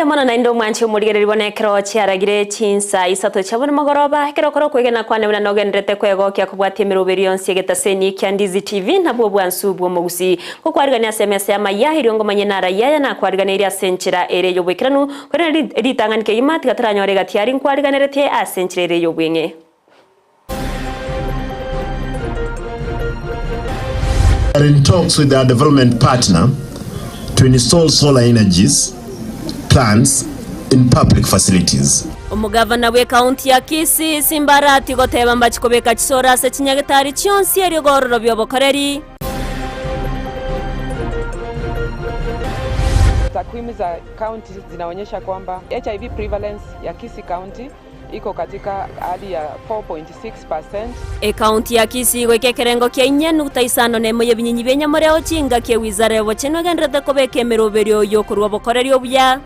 Mbuya mono naende omwanche omorigereria bono ekero chiaragire chinsa isato chia bono mogoroba, ekero okore okwegena kwane buna nogendererete kwegokia kobwatia emeroberi yonsi egetaseni kia Ndizi TV nabwo obwansu bw'omogusii. Ngokwarigania ase emesa y'amaya erio ngomanye narayia aya nakwariganeirie ase enchera ere y'oboikeranu, korende ritang'ani kegima tiga toranyore egati aria nkwariganeretie ase enchera ere y'obweng'e. are in talks with our development partner to install solar energies plants in public facilities. Omogavana bw'ekaunti ya Kisii, Simba Arati goteba mbachi kobeka chisoro ase chinyagetari chionsi erio gororobia obokoreri. Takwimu za county zinaonyesha kwamba HIV prevalence ya Kisii County iko katika hali ya 4.6 percent. Ekaunti ya Kisii goika ekerengo kia inye nukta isano na emo y'ebinyinyi bia Nyamoreo chingaki ewizara y'obochenu egendererete kobeka emeroberio y'okorua obokoreri obuya.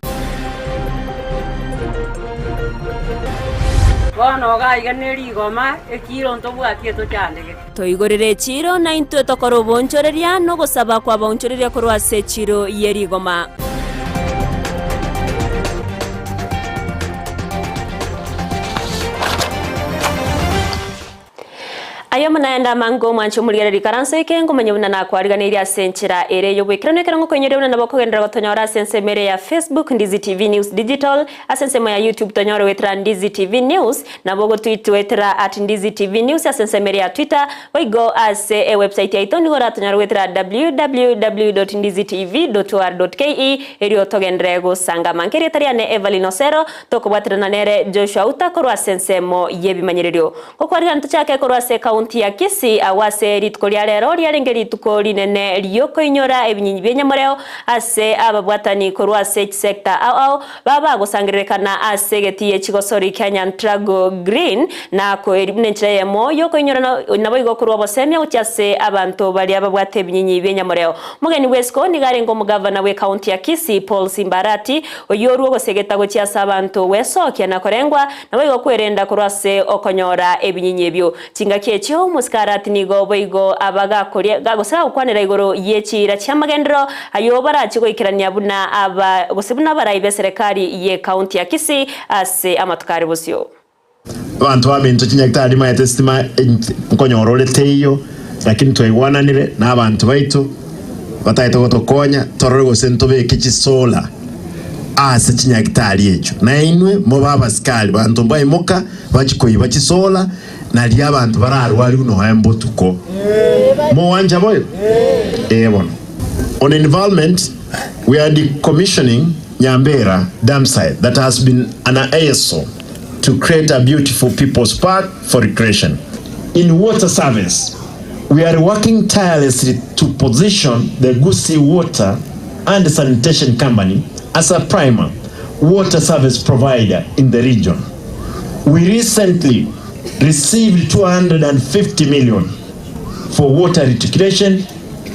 Bono iga aiga nerigoma, ekiiro ntobwatie tochandegete. Toigorere echiiro, na intwe tokore oboonchoreria, na ogosaba kw'abaonchoreria korwa ase echiiro ye rigoma. Aye omonaende amange omwanche omorigereria ikaranso eke, ngomanye buna nakwariganeirie ase enchera ere y'oboikeranu ekero ngokoinyoria buna nabo okogenderera gotonyora ase ensemo ere ya Facebook, Ndizi TV News Digital, ase ensemo ya YouTube tonyore goetera Ndizi TV News, Nabo ogotwitwetera at Ndizi TV News ase ensemo ere ya Twitter, boigo ase ewebsite yaito nigo oratonyare goetera www.ndizitv.or.ke erio togenderere gosangama. Nkerieta riane Evelyn Osero, tokobwaterana nere Joshua Uta korwa ase ensemo y'ebimanyererio. Gokwarigana tochake korwa ase ekaunti ya Kisii agwo ase rituko ria rero riarenge rituko rinene riokoinyora ebinyinyi bi'enyamoreo ase ababwatani korwa ase chisector ao ao Babagosangererekana ase egetii ye chigosori kia Nyantrago Green, na koeria buna enchera eyemo y'okoinyora naboigo korwa obosemia gochia ase abanto baria babwate ebinyinyi bi'enyamoreo. Omogeni bw'esiko nigo arenge omogavana bw'ecounty ya Kisii Paul Simba Arati, oyio orwa ogosegeta gochia ase abanto gwesokia na korengwa, naboigo kwerenda korwa ase okonyora ebinyinyi ebio. Chingaki echio omosike Arati nigo boigo aba gakoria gose gagokwanera igoro ye chiira chi'amagenderero ayio barache goikerania buna aba gose buna abarai b'eserekari y'ecounty ya Kisii ase amatuko are bosio. Abanto baminto chinyagitari maete esitima nkonyora ore teiyo, lakini twaigwananire na abanto baito batagete gotokonya torore gose ntobeke chisolar ase chinyagitari echio. Nainwe mobe abasikari, banto mbaimoka bachie koiba chisolar nario abanto bararwarigwe nonya mbotuko. Mogwancha boigo? Ee bono. On environment, we are decommissioning Nyambera dam site that has been an eyesore to create a beautiful people's park for recreation. In water service, we are working tirelessly to position the Gusii Water and Sanitation Company as a primer water service provider in the region. We recently received 250 million for water reticulation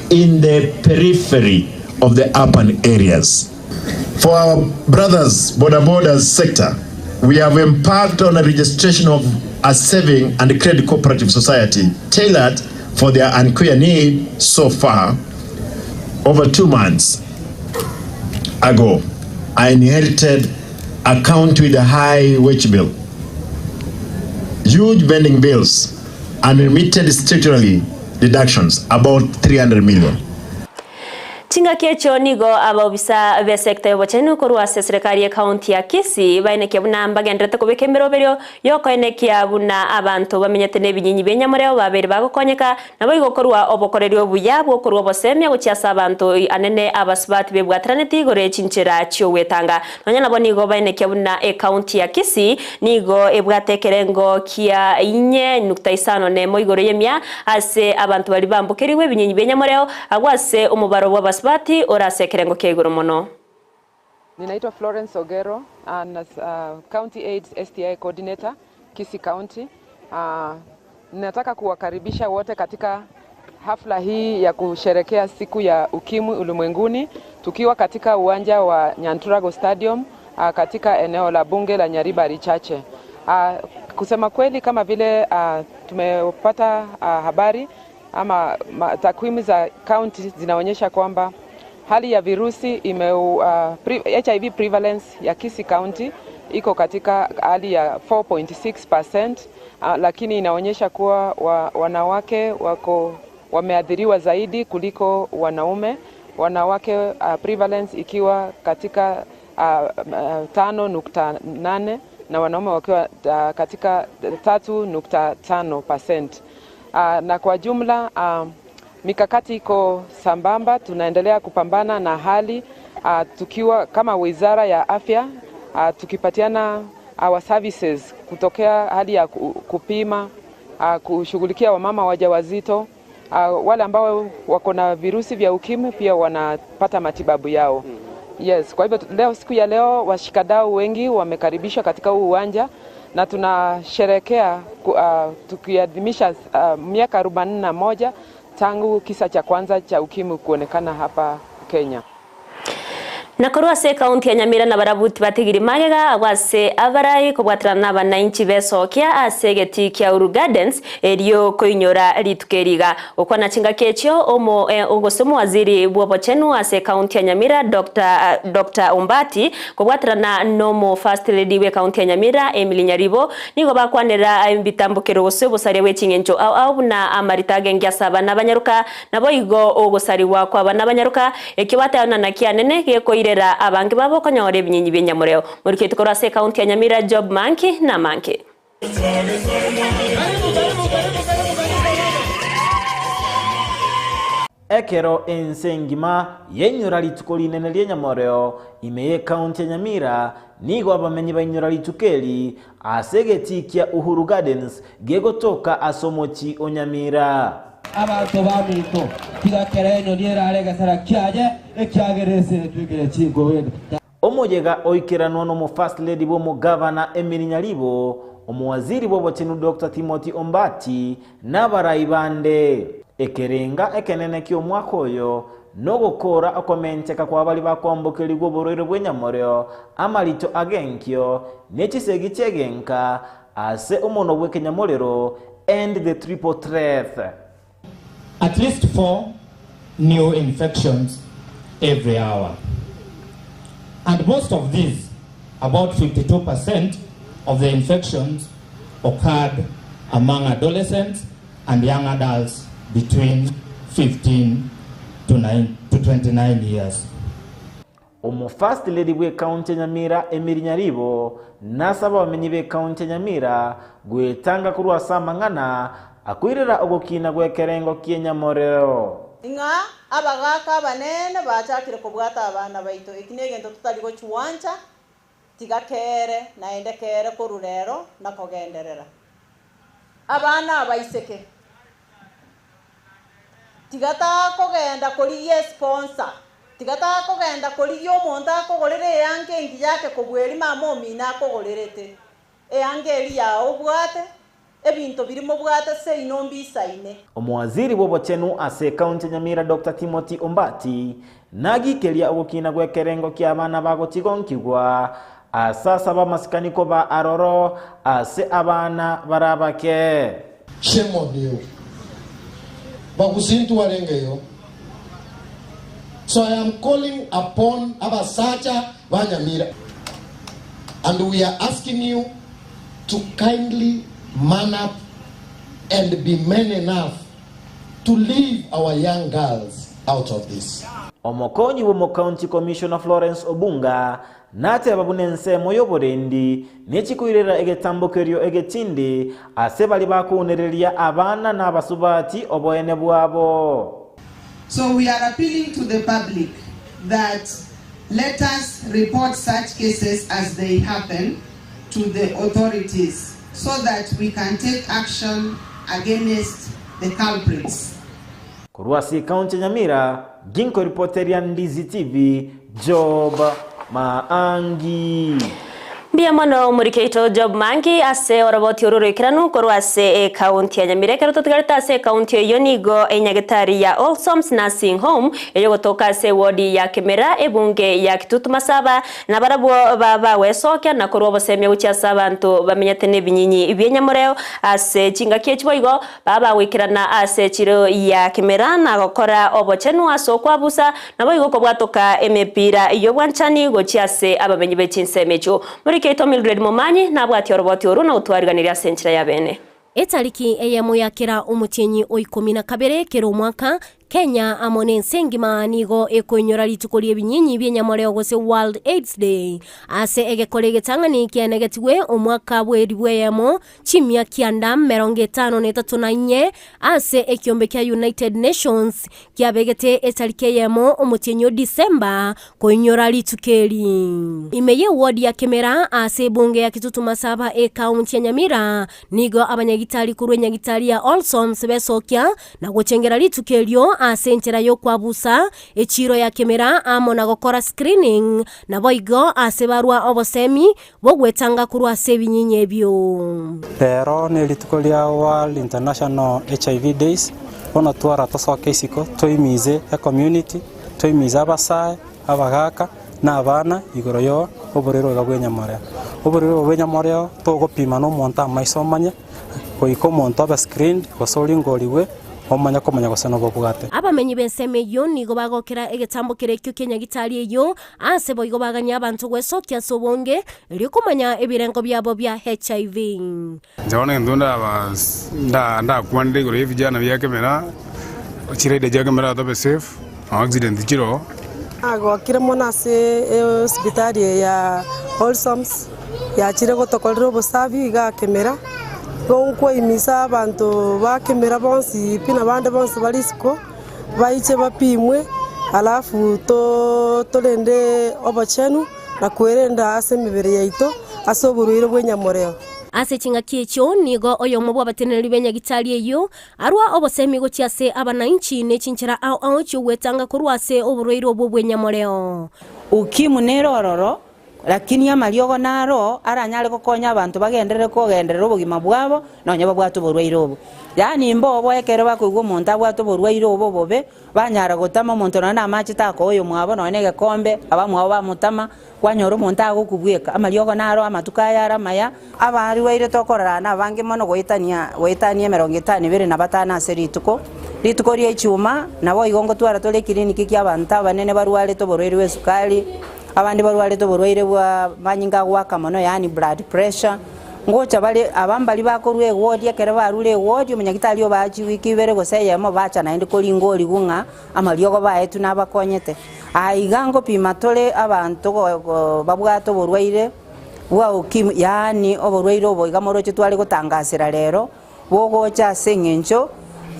in the periphery of the urban areas. For our brothers boda bodas sector, we have embarked on a registration of a saving and credit cooperative society tailored for their unclear need so far. Over 2 months ago, I inherited a county with a high wage bill, huge vending bills, and remitted statutory deductions about 300 million. Chingaki echio nigo abaobisa b'esecta y'obochenu korwa ase eserekari y'ecounty ya Kisii baenekia buna mbagendererete kobeka emeroberio y'okoenekia buna abanto bamenyete nebinyinyi bi'enyamoreo babeire bagokonyeka Naboigo korwa obokoreri obuya bw'okorua obosemia gochia ase abanto anene abasubati bebwataraneti igoro ye chinchera chi'ogwetanga. Nonya nabo nigo baenekia buna ecounty ya Kisii nigo ebwate ekerengo kia inye nukta isano nemo igoro y'emia ase abanto baria bambokerigwe ebinyinyi bi'enyamoreo agwo ase omobaro bw'abasubati ore ase ekerengo kia igoro mono. Ninaitwa Florence Ogero, and as County AIDS STI Coordinator, Kisii County. Ninataka kuwakaribisha wote katika hafla hii ya kusherekea siku ya ukimwi ulimwenguni tukiwa katika uwanja wa Nyanturago Stadium katika eneo la bunge la Nyaribari Chache. Kusema kweli kama vile tumepata habari ama takwimu za county zinaonyesha kwamba Hali ya virusi ime, pre, HIV prevalence ya Kisii County iko katika hali ya 4.6%, lakini inaonyesha kuwa wanawake wako wameathiriwa zaidi kuliko wanaume. Wanawake prevalence ikiwa katika 5.8 na wanaume wakiwa katika 3.5%. Na kwa jumla mikakati iko sambamba, tunaendelea kupambana na hali tukiwa kama Wizara ya Afya tukipatiana our services kutokea hali ya kupima, kushughulikia wamama wajawazito, wale ambao wako na virusi vya ukimwi pia wanapata matibabu yao. Yes, kwa hivyo leo, siku ya leo washikadau wengi wamekaribishwa katika huu uwanja na tunasherekea tukiadhimisha miaka 41 tangu kisa cha kwanza cha ukimwi kuonekana hapa Kenya. Na korwa ase ekaunti ya Nyamira na barabuti batigiri magega agwo ase abarai kobwaterana na abanainchi besokia ase egeti kia Uhuru Gardens erio koinyora rituko eri iga. Gokwana chingaki echio omo gose omowaziri bwa obochenu ase ekaunti ya Nyamira Doctor Doctor Ombati kobwaterana nomo First Lady bwe ekaunti ya Nyamira Emily Nyaribo nigo bakwanera ebitambokero gose obosaria bwe ching'encho ao ao buna amarita agenge ase abana abanyaroka naboigo ogosariwa kwa abana abanyaroka ekio batebana naki anene gekoirera abange babo okonyora ebinyinyi bia enyamoreo. Moriketi korwa ase ekaunti ya Nyamira Job Manki na Manki. Ekero ense engima yainyora rituko rinene ri'enyamoreo ime y'ekaunti ya Nyamira, nigo abamenyi bainyora rituko eri ase egetii kia Uhuru Gardens gegotoka ase omochie o Nyamira. Abanto baminto, tiga kera enyoni erare egesera kiaye, ekiagera ense etwekire chinkoba. Omoyega oikeranwa nomo First Lady bw'omogavana Emily Nyaribo, omowaziri bw'obochenu Doctor Timothy Ombati na abarai bande. Ekerenga ekenene ki'omwaka oyo nogokora okomenteka kwa baria bakwambokerigwa oborwaire bw'enyamoreo, amarito ag'enkio, ne chisegi chi'egenka ase omonwa bw'ekenyamorero, End the Triple Threat. At least 4 new infections every hour. And most of these, about 52% of the infections occurred among adolescents and young adults between 15 to nine, to 29 years. Omo First Lady bw'Ecounty ya Nyamira Emily Nyaribo nasaba abamenyi b'Ecounty ya Nyamira gwetanga korwa ase amang'ana akoirera ogokina gw'ekerengo ki'enyamorero. Ng'a abagaaka abanene bachakire kobwata abana baito, eki negento totari gochwancha, tiga kere naende kere korwa rero na kogenderera. Abana abaiseke, tiga takogenda korigia esponsor, tiga takogenda korigia omonto akogorera eanga engiya ake kobua eria mama omino akogorerete. Eanga eria yao obwate, ebinto biria mobwate seino mbisaine. Omowaziri bw'obochenu ase ekaunti ya Nyamira Doctor Timothy Ombati nagikeria ogokina gw'ekerengo ki'abana bagochigonkigwa ase asaba amasikani koba aroro ase abana bare abake. Shame on you. Bagusintu arenge yo. So I am calling upon abasacha ba Nyamira and we are asking you to kindly man up and be men enough to leave our young girls out of this. Omokonyi bw'omocounty commissioner Florence Obunga nateba buna ensemo y'oborendi nechikoirera egetambokerio egetindi ase bari bakounereria abana na abasubati oboene bwabo. So we are appealing to the public that let us report such cases as they happen to the authorities so that we can take action against the culprits. Korwa ase ekaunti ya Nyamira, Ginko reporter ya Ndizi TV, Job Maangi. Mbuya mono omorikeito Job Mangi ase oroboti oro roikeranu korwa ase ecounty ya Nyamira. Ekero totigarete ase ecounty eyio nigo enyagetari ya Olsoms Nursing Home eyogotoka ase ewodi ya Kemera ebunge ya Kitutu Masaba nabarabwo babagwesokia na korwa obosemia gochia ase abanto bamenyete nebinyinyi bi'enyamoreo ase chingaki echi boigo Babagoikerana ase echiro ya kemera na gokora obochenu ase okwabusa, naboigo kobwatoka emepira y'obwanchani gochia ase abamenyi be chinsemo echio. Morike oito Mildred Momanyi nabwatie oroboti orwo na gotwariganiria ase enchera ya bene. Etariki eyemo ya kera omotienyi o ikomi na kabere kera omwaka, Kenya amo nense engima nigo ekoinyora rituko ri'ebinyinyi bi'enyamoreo gose World Aids Day. Ase egekora egetang'ani kiaenegetigwe omwaka bw'elifu eyemo chimia kianda merongo etano na etato na inye ase ekiombe kia United Nations kiabegete etariki eyemo omotienyi o December koinyora rituko eri. Ime y'eward ya Kemera ase ebunge ya Kitutu Masaba ekaunti ya Nyamira nigo abanyagitari korwa enyagitari ya Olsons besokia na gochengera rituko erio ase enchera y'okwabusa echiiro ya Kemera amo na gokora screening naboigo ase barwa obosemi bogwetanga korwa ase ebinyinyi ebio. Rero nerituko ria World International HIV Days, bono twara tosoke isiko toimize ecommunity, toimize abasae, abagaka, na abana igoro yo oborwaire obo bw'enyamoreo. Oborwaire obo bw'enyamoreo togopima na omonto amaiso omanye, goika omonto abe screened gose oringorigwe omanye komanya gose nobobwate. Abamenyi b'ensemo eyio nigo bagokera egetambo keria ekio kia nyagitari eyio, Aase boigo bagania abanto gwesokia ase obonge, erio komanya ebirengo biabo bia HIV. Inche bono egento ndakwanere igoro y'evijana bia Kemera, chiraida chia Kemera tobe safe, no accident chiroo. Nagokire mono ase ehosipitali eye ya Wholesomes yachire gotokorera obosafi igaa Kemera, igo nkoimisa abanto ba Kemera bonsi pi na abande bonsi bare isiko. Baiche bapimwe, alafu torende obochenu na kwerenda ase emebere yaito ase oborwaire bw'enyamoreo. Ase chingaki echio nigo oyomo bw'abateneneri b'enyagitari eyio arua obosemi gochia ase abanainchi ne chinchera ao ao chi'ogwetanga korwa ase oborwaire obwo bw'enyamoreo. Ukimwi nere ororo, Lakini amariogo naro aranyare gokonya abanto bagenderere kogenderera obogima bwabo nonya babwate oborwaire obo. Yaani mbobo ekero bakoigwa omonto abwate oborwaire obo obobe, banyara gotama omonto nonya namache takoa oyomwabo nonya na egekombe, abamwabo bamotama, kwanyora omonto agokubweka. Amariogo naro amatuko aya are amaya. Abarwaire tokorora nabange mono goetania goetania emerongo etano ebere na batano ase rituko. Rituko ria echuma, naboigo ngotwara tore ekiriniki kia abanto abanene barwarete oborwaire bwa esukari, Abande barwarete oborwaire bwa amanyinga agoaka mono, yaani blood pressure, ngocha bare aba mbaria bakorwa ewodi, ekero barure ewodi omonyagitari obaa chiwiki ibere gose eyemo bacha naende koringa origwe ng'a amariogo baetwe nabakonyete. Aa iga ngopima tore abanto go go babwate oborwaire bwa ukimwi yaani oborwaire obo iga moroche tware gotangasera rero, bogocha ase eng'encho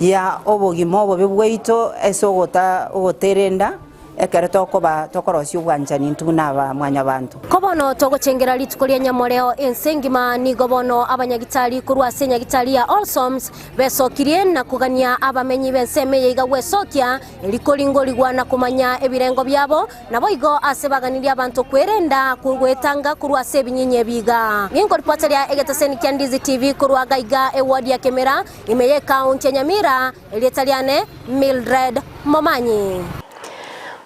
ya obogima obobe bwaito ase ogota ogoterenda ekero tokoba tokorosia obwanchani intwe buna aba mwanyabanto. Ko bono togochengera rituko ria Nyamoreo ense engima, nigo bono abanyagitari korwa ase enyagitari ya Olsoms besokirie na kogania abamenyi b'ensemo eye iga gwesokia, eri koringorigwa na komanya ebirengo biabo, Naboigo ase baganirie abanto kwerenda goetanga korwa ase ebinyinyi ebi iga. Ninkoripoteria egeteseni kia Ndizi TV korwa gaiga eward ya Kemera, ime y'ecounty ya Nyamira, erieta riane Mildred Momanyi.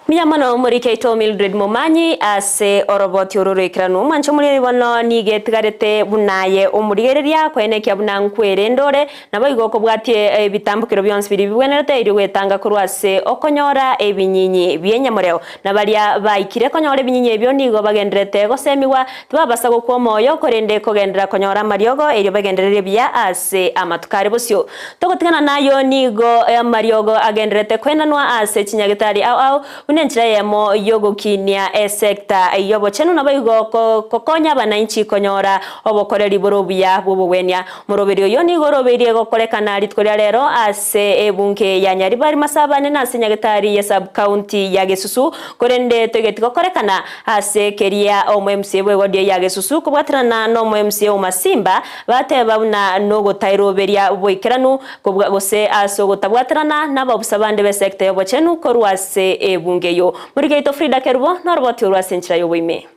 Mbuya mono omoriki oito Mildred Momanyi ase oroboti oro roikeranu. Omwancho omoriri bono nigo etigarete buna aye omorigereria koenekia buna nkwerende ore Naboigo okobwatie ebitambokero bionsi biria bibwenerete erio gwetanga korwa ase okonyora ebinyinyi bi'enyamoreo. Na baria baikire konyora ebinyinyi ebio nigo bagendererete gosemigwa, tibabasa gokwa omoyo, korende kogenderera konyora amariogo erio bagendererie buya ase amatuko are bosio. Togotigana nayio nigo amariogo agendererete koenanwa ase chinyagetari ao ao buna enchera eyemo y'ogokinia esecta y'obochenu naboigo kokonya abanainchi konyora obokoreri bore obuya bw'obogwenia. Moroberi oyo nigo orobeirie gokorekana rituko ria rero ase ebunge ya Nyaribari Masabane na ase nyagetari ye sub-county ya Gesusu, korende toigeti gokorekana ase keria omo MCA bw'ewodi ya Gesusu kobwaterana nomo MCA o Masimba bateba buna nogotairoberia boikeranu kobua gose ase ogotabwaterana nababusa bande b'esecta y'obochenu korwa ase ebunge eyio. Morigeito Frida Kerubo noroboti orwo ase enchera y'oboime.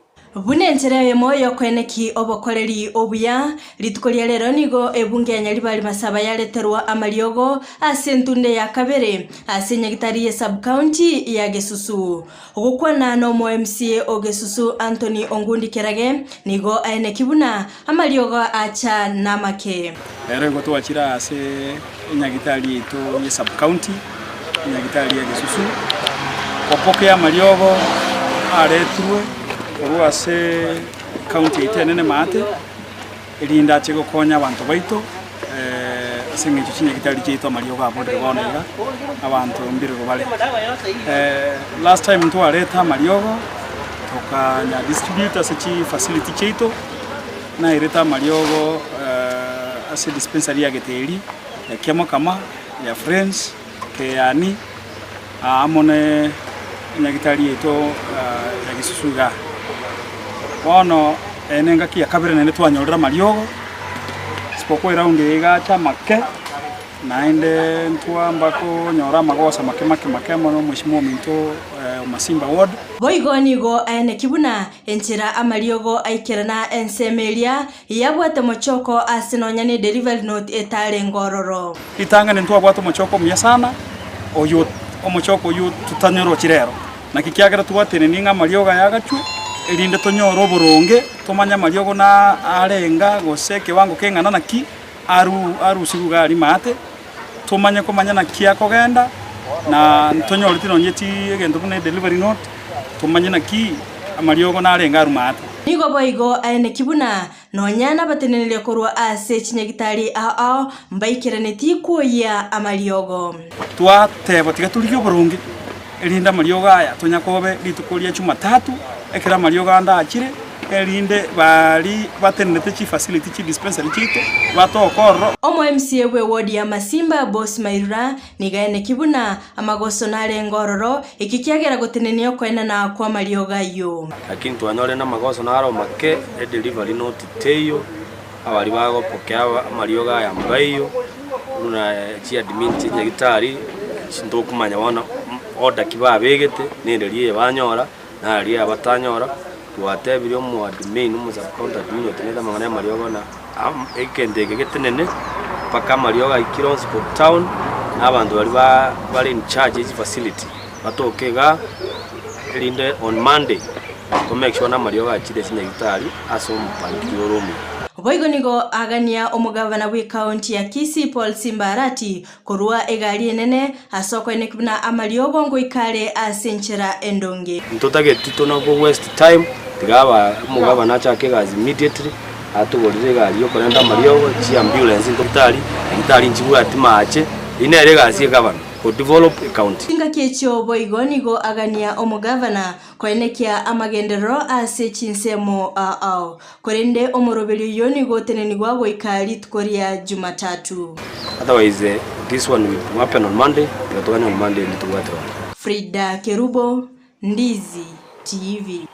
Buna enchera eyemo y'okoeneki obokoreri obuya, rituko ria rero nigo ebunge ya Nyaribari Masaba yareterwa amariogo ase entunde ya kabere ase enyagitari ye sub-county ya Gesusu. Gokwana nomo MCA o Gesusu Anthony Ongundi Kerage nigo aeneki buna amariogo acha namake. Rero igo twachire ase enyagitari yaito ye sub-county, enyagitari ya Gesusu, gopokea amariogo aretirwe korwa ase ecounty yaito enene maate, erinde ache gokonya abanto baito ase eng'encho chinyagitari chiaito amariogo aborire bono iga, abanto mbirero bare. Last time ntwarete amariogo tokanya distribute ase chifacility chiaito. Nairete amariogo ase dispensary ya Geteri, ya Kiamokama, ya Friends, Keyani, amo ne enyagitari yaito ya Gisusu igaa. Bono eye nengaki ya kabere naende twanyorire amariogo, isipokuwa eround eye igacha amake. Naende ntwamba konyora amagoso make make make amo nomweshimiwa ominto o Masimba Ward. Boigo nigo aeneki buna enchera amariogo aikerana ensemo eria yabwate mochoko ase nonya ne delivery note etarenge ororo. Ritang'ani ntwabwate omochoko omuya sana, oyo omochoko oyio totanyorochi rero. Naki kiagera twatenenie ng'a amariogo aya agachwe, erinde tonyore oboronge, tomanye amariogo na arenga gose ekewango keng'ana naki. Arusigwe iga aria maate, tomanye komanya naki akogenda, na ntonyoreti nonye ti egento buna edelivery note, tomanye naki amariogo narenge arwe maate. Nigo boigo aeneki buna nonya nabateneneria korwa ase chinyagitari ao ao mbaikeranitie kwoyia amariogo. Twateba tiga torigie oboronge, erinde amariogo aya tonyakobe rituko ria Jumatatu, ekero amariogo ande achire, erinde baria batenenete chifacility chidispensary chiaito batoke ororo. Omo MCA bwe ward ya Masimba Boss Mairura nigo aeneki buna amagoso narenge ororo, eki kiagera gotenenia okoenana kw'amariogo ayio. Lakini twanyorire namagoso naro make, edelivery note teiyo, abaria bagopokea amariogo aya mbaiyo, buna chiadmin chinyagitari, ntokomanya bono order ki babegete, nenderi eye banyora, Naria abatanyora, twatebirie omoadmin, omosabukaunti admin otenenete amang'ana y'amariogo na egento eke getenene mpaka amariogo aikire onsi korwa town, na abanto baria ba bare in charge ye chifacility batoke igaa, erinde on Monday to make sure na amariogo achire chinyagitari ase omopangilio ore omuya. Boigo nigo agania omogavana bw'ekaunti ya Kisii Paul Simba Arati Korwa egari enene ase okoeneki buna amariogo ngoika are ase enchera endonge. Ntotageti tona go waste time, tiga aba omogabana achake egasi immediately, atogorere egari yokorenta amariogo, chiambulance ntotari, nyagitari nchibwati mache, eyio nere egasi ya egabana, go develop ecounty. Chingaki echio boigo nigo agania omogavana koenekia amagenderero ase chinsemo ao. Korende omoroberio oyio nigo otenenigwa goika rituko ria Jumatatu. Otherwise this one will happen on Monday, tiga toganye on Monday inde tobwate rono. Frida Kerubo, Ndizi TV.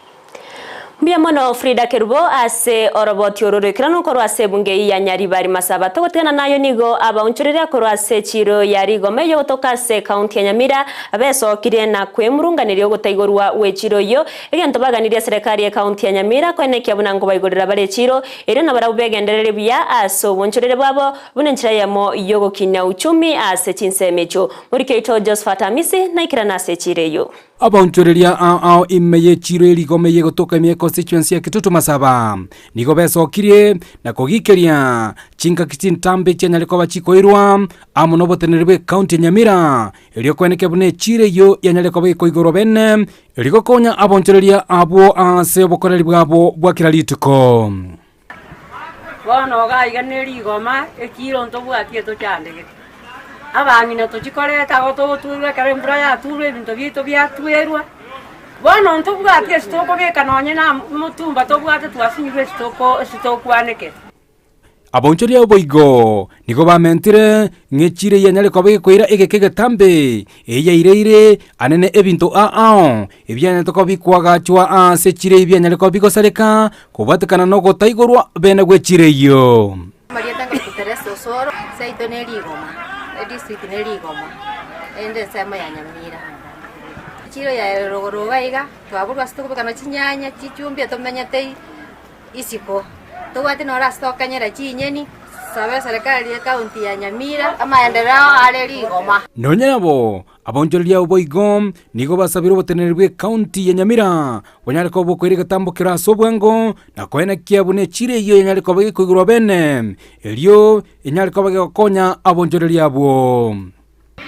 Mbuya mono Frida Kerubo ase oroboti oro roikeranu korwa ase ebunge eyio ya Nyaribari Masaba. Togotigana nayo nigo abaonchoreria korwa ase echiro ya Rigoma eyio gotoka ase ekaunti ya Nyamira besokirie na kwemurunganeria ogotaigorwa gw'echiro eyio Egento baganirie eserekari y'Ekaunti ya Nyamira koenekia buna nkobaigorera bare echiiro, erio nabarabwo begendererie buya ase obonchorere bwabo buna enchera eyemo y'ogokinia uchumi ase chinsemo echio. Moriki oito Josephat Amisi naikerane ase echiiro eyio. Abaonchoreria ao ao ime y'echiiro y'erigoma eye egotoka ime y'econstituency ya Kitutu Masaba nigo besokirie na kogikeria chingaki chintambe chianyare koba chikoirwa amo noboteneneri bw'ecounty ya Nyamira erio koenekia buna echiiro eyio yanyare koba ekoigorwa bene Erio gokonya abonchoreria abwo ase obokoreri bwabo bwa kera rituko. Bono iga iga nerigoma ekiro ntobwatie tochandegete. Abang'ina tochikoreta igo togotwerwa ekero embura yaturwe ebinto biaito biatwerwa, bono ntobwati ase tokobeka nonye na omotumba tobwate twasinyirwe ase toko ase tokwanekera. Abaonchoria boigo nigo bamentire ng'a echiiro eyio yanyare koba egekoira egeka egetambe, eyio yaireire anene ebinto ao ao, ebianyarete koba bikoagachwa ase echiiro eyio bianyare koba bigosareka, kobwatekana nogotaigorwa bene gw'echiiro eyio. Amarieta ng'aki Teresa Osoro, seito ne rigoma, edistrict ne rigoma, ende ensemo ya Nyamira. Echiro ya rogoro iga iga, twaborwa ase tokobeka na chinyanya, chichumbi etomenyete isiko. Tobwati noro ase tokenyera chinyeni, sabe eserekari ye county ya Nyamira, amaendeleo are rigoma. Nonya nabo, abaonchoreria abo boigo nigo basabire oboteneneri bw'ecounty ya Nyamira bonyare koba bokoira egetambo kero ase obwango na koenekia buna echiro eyio enyare koba gekoigorwa bene, erio enyare koba gegokonya abaonchoreria abwo.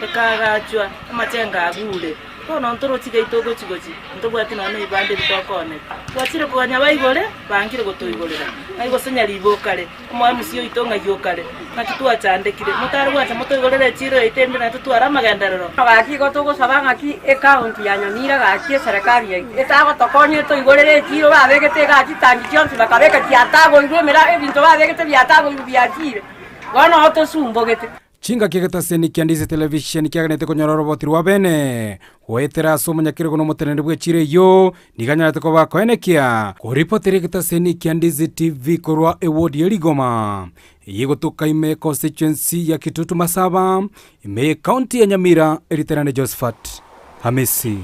Ekaagachwa, amachengo agure. Bono ntorochi gaito ogochi-gochi, ntobwati nonya nebibanda ebi tokoonera. Twachire koganya baigore, bangire gotoigorera. Ng'ai gose nyaribo okare, omoemusi oito ng'ai okare? Naki twachandekire, motare gwancha motoigorere echiiro yaito erinde naintwe totware amagenderero. Gaki igo togosaba ng'aki ecounty ya Nyamira gaki eserekari yaito etagotokonya etoigorere echiiro babegete igaa chitangi chionsi bakabeka chiatagoirwe emera ebinto babegete biatagoirwe biachire bono oo tosumbogete. Chingaki egetaseni kia Ndizi Television kiaganete konyora oroboti rwa bene goetera ase omonyakerogo na omoteneneri bw'echiro eyio nigo anyarete koba akoenekia. Koripotera egetaseni kia Ndizi TV korwa ewodi ya Rigoma eye egotoka ime constituency ya Kitutu Masaba ime ye county ya Nyamira eriterane Josephat Hamisi.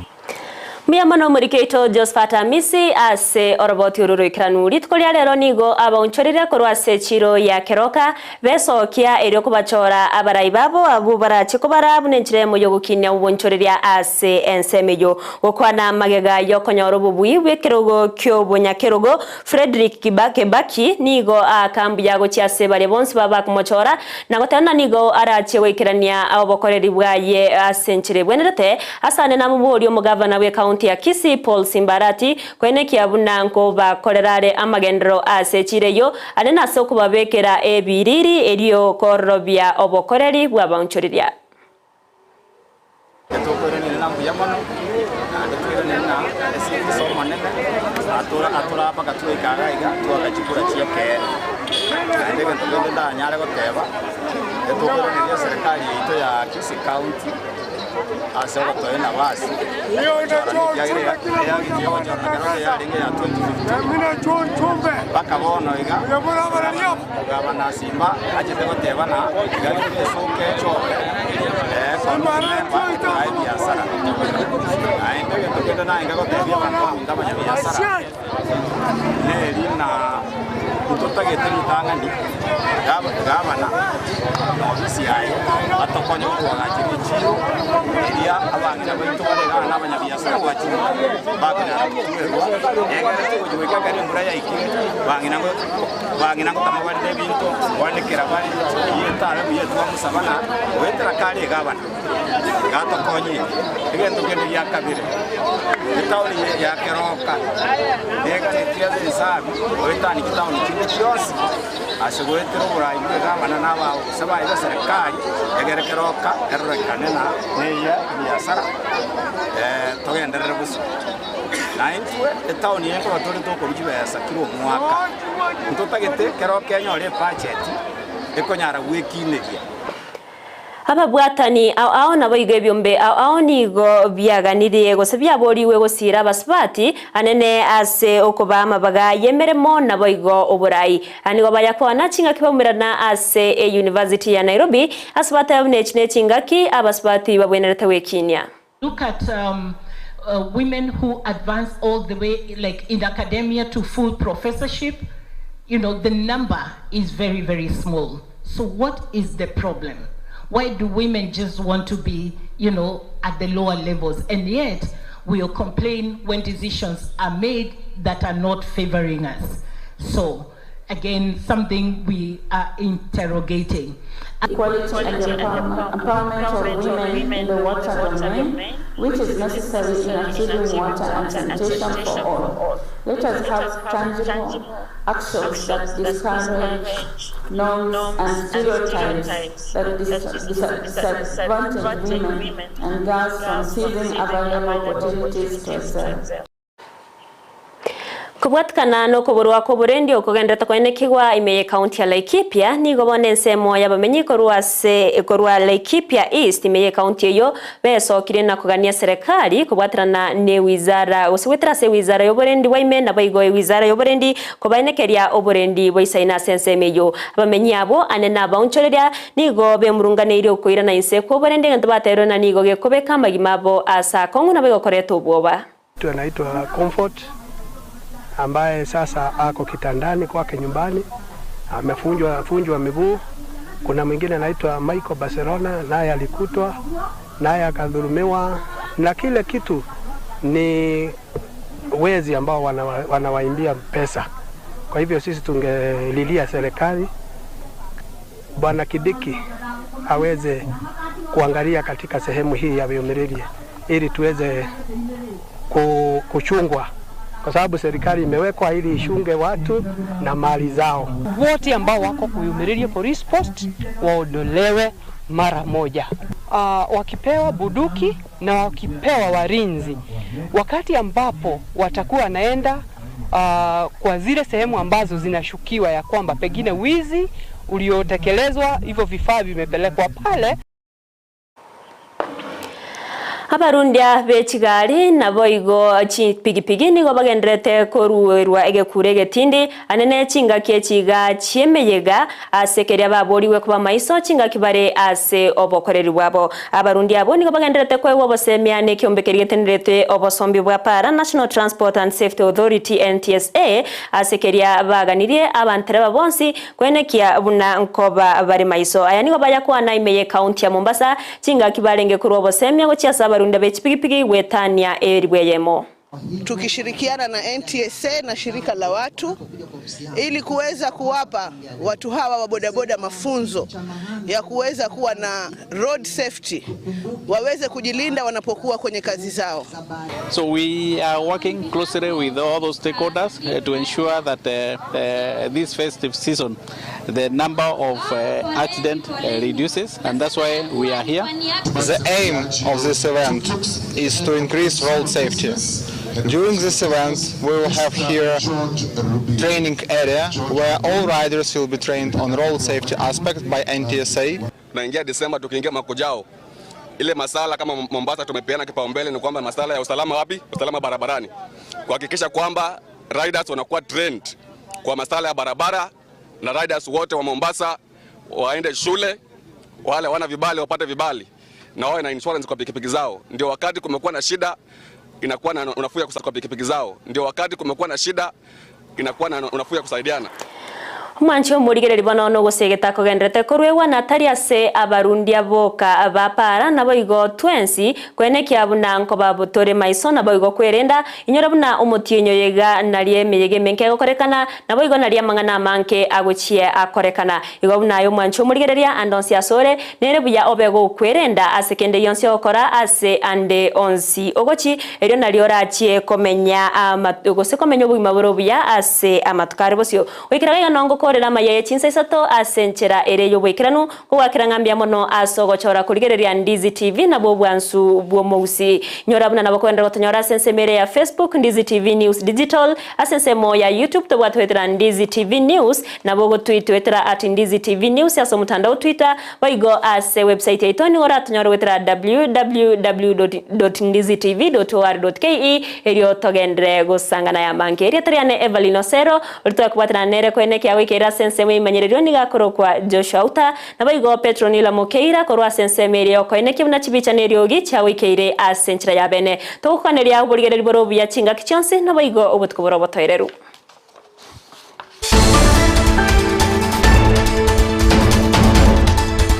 Mbuya mono omoriki oito Josphat Amisi ase oroboti oru roikeranu. Rituko ria rero nigo abaonchorire korwa ase echiro ya Keroka besokia erio kobachora abarai babo abwo barache kobara buna enchera eyemo y'ogokinia obonchoreria ase ensemo eyio. Gokwana magega y'okonyora obobui bw'ekerogo ki'obonyakerogo Fredrick Kibaki nigo aaka mbuya gochia ase baria bonsi babakomochora na goteba ng'a nigo arachie goikerania obokoreri bwaye ase enchera ebwenerete. Asande namoborie omogavana bw'ecounty ya Kisii Paul Simbarati koenekia buna nkobakorera are amagenderero ase echira eyio are nase okobabekera ebiriri erio kororobia obokoreri bw'abaonchoreria. Tokoiraneria ng'a mbuya mono, naende toiranerie ng'a ase ase Omonene atora atora mpaka twaika iga iga twagachikura chi'ekeene. Naende egento kende ndanyare goteba, etokoiraneria eserekari yaito ya Kisii County ase ogotoa enabasi gochora ekiagera eyagichia gochora ekero yarenge ya 2015 mpaka bono iga Omogabana Simba achete goteba ng'a iga esuka echore korwa ebiasara. Naende egento kende naende gotebia abanto baminto abanyabiasara neri ng'a ntotagete ritang'ani gavana na ofisi yaye batokonye gotwagachera echiro eria abang'ina baito bare igaa na abanyabiasara twachire bakonyara gotwerwa egere togochia goika ekero embura yaikire bang'ina Bang'ina ngotama bare nebinto, ngwanekera bare, eyio etare buya etwamosaba ng'a goetera kare egabana, gatokonye egento kende gia kabere. Etaoni ya Keroka neganetie ase esabi goetania chitaoni chinde chionsi ase goetera oborai bw'egabana na abaofisa baye b'eserekari, egere Keroka erorekane ng'a neye ebiasara togenderere bosio. Na intwe etaoni eye nkoba tore tokorua chibesa kera omwaka, ntotagete kera okenyore ebudget ekonyara gwekineria. Ababwatani ao ao naboigo ebiombe ao ao nigo biaganirie gose biaborigwe gosiira abasubati anene ase okobaa amabaga y'emeremo naboigo oborai. Aya nigo bayakwana chingaki baumerana ase eyunivasiti ya Nairobi ase bateba buna echi nechingaki abasubati babwenerete gwekinia. Look at um, uh, women who advance all the way, like in academia, to full professorship. You know, the number is very, very small. So, what is the problem? Why do women just want to be, you know, at the lower levels? And yet, we'll complain when decisions are made that are not favoring us. So, again, something we are interrogating. Equality and the empowerment of women in the water domain, which is necessary in achieving water and sanitation for all. Let us have tangible actions that discourage norms and stereotypes that disadvantage women and girls from seizing available opportunities to excel. Kobwatikana nokoborwa kw'oborendi okogenderete koenekigwa ime y'ekaunti ya Laikipia, nigo bono ensemo y'abamenyi korwa ase korwa Laikipia East ime y'ekaunti eyio besokire na kogania eserekari kobwaterana n'ewizara gose goetera ase ewizara y'oborendi bwa ime naboigo ewizara y'oborendi kobaenekeria oborendi boisaine ase ensemo eyio. Abamenyi abwo ane nabaonchoreria nigo bemurunganeirie okoirana inse kw'oborendi egento bateirwe na nigo gekobeka amagima abo ase akong'u naboigo koreta obwoba. Mtu anaitwa Comfort ambaye sasa ako kitandani kwake nyumbani amefunjwa funjwa miguu. Kuna mwingine anaitwa Michael Barcelona naye alikutwa naye akadhulumiwa, na kile kitu ni wezi ambao wanawa, wanawaimbia pesa. Kwa hivyo sisi tungelilia serikali, Bwana Kidiki aweze kuangalia katika sehemu hii ya Vyumiririe ili tuweze kuchungwa kwa sababu serikali imewekwa ili ishunge watu na mali zao. Wote ambao wako Kuyumiririe Police Post waondolewe mara moja. Wakipewa buduki na wakipewa walinzi, wakati ambapo watakuwa wanaenda kwa zile sehemu ambazo zinashukiwa ya kwamba pengine wizi uliotekelezwa, hivyo vifaa vimepelekwa pale. Abarundia be chigari naboigo chipigipigi nigo bagenderete koruerwa egekura egetindi anene chingaki echiga chiemeyega ase keria baboriwe koba maiso chingaki bare ase obokoreri bwabo. Abarundi abo nigo bagenderete koegwa obosemia na ekiombe keria getenerete obosombi bwa para National Transport and Safety Authority NTSA ase keria baganirie abantereba bonsi kwenekia buna nkoba bare maiso. Aya nigo bayakwana ime ye county ya Mombasa chingaki barenge korwa obosemia gochia ase abarunda be chipigipigi gwetania eribweyemo. Tukishirikiana na NTSA na shirika la watu ili kuweza kuwapa watu hawa wa bodaboda mafunzo ya kuweza kuwa na road safety, waweze kujilinda wanapokuwa kwenye kazi zao. So we are working closely with all those stakeholders to ensure that this festive season the number of accident reduces, and that's why we are here. The aim of this event is to increase road safety. During this event, we will have here training area where all riders will be trained on road safety aspect by NTSA. Tunaingia Desemba, tukiingia mwaka ujao, ile masala kama Mombasa tumepeana kipaumbele ni kwamba masala ya usalama wapi? Usalama barabarani, kuhakikisha kwamba riders wanakuwa trained kwa masala ya barabara, na riders wote wa Mombasa waende shule, wale wana vibali wapate vibali na wawe na insurance kwa pikipiki zao. Ndio wakati kumekuwa na shida inakuwa na unafuu ya kwa pikipiki zao. Ndio wakati kumekuwa na shida inakuwa na unafuu ya kusaidiana. Omwanchi omorigereri bono nogosegeta kogenderete korwewa natari ase abarundi aboka bapara naboigo twensi kwenekia buna nkoba butore maiso naboigo kwerenda inyora buna omotienyo yega nari emeyega emenke egokorekana naboigo nari amang'ana amanke agochie akorekana igo buna aye omwanchi omorigereria ande onsi asore nere buya obe gokwerenda ase kende yonsi ogokora ase ande onsi ogochi erio nari orachie komenya ama gose komenya obogima bore obuya ase amatuko are bosio goikera gaiga nongo korera amayeye chinsa isato ase enchera ere y'oboikeranu kogwakera ng'ambia mono ase ogochora korigereria Ndizi TV nabwo obwansu bw'omousi nyora buna nabo koendera gotonyora ase ensemo ere ya Facebook Ndizi TV News Digital ase ensemo ya YouTube tobwatwetera Ndizi TV News nabo gotwitwetera at Ndizi TV News ase omotandao Twitter boigo ase website yaito nigo oratonyore goetera www.ndizitv.or.ke erio togendere gosangana ya manke erio toriane Evelyn Osero ori twakobwaterana nere koenekia goikera ase ensemo emanyererio niga akorokwa Joshua Uta naboigo Petronila Mokeira korwa ase ensemo eria okoenekia buna chibicha na eriogi chiagoikeire ase enchera ya bene togokoneria oborigereri bore obuya chingaki chionsi naboigo obotuko bore obotoereru.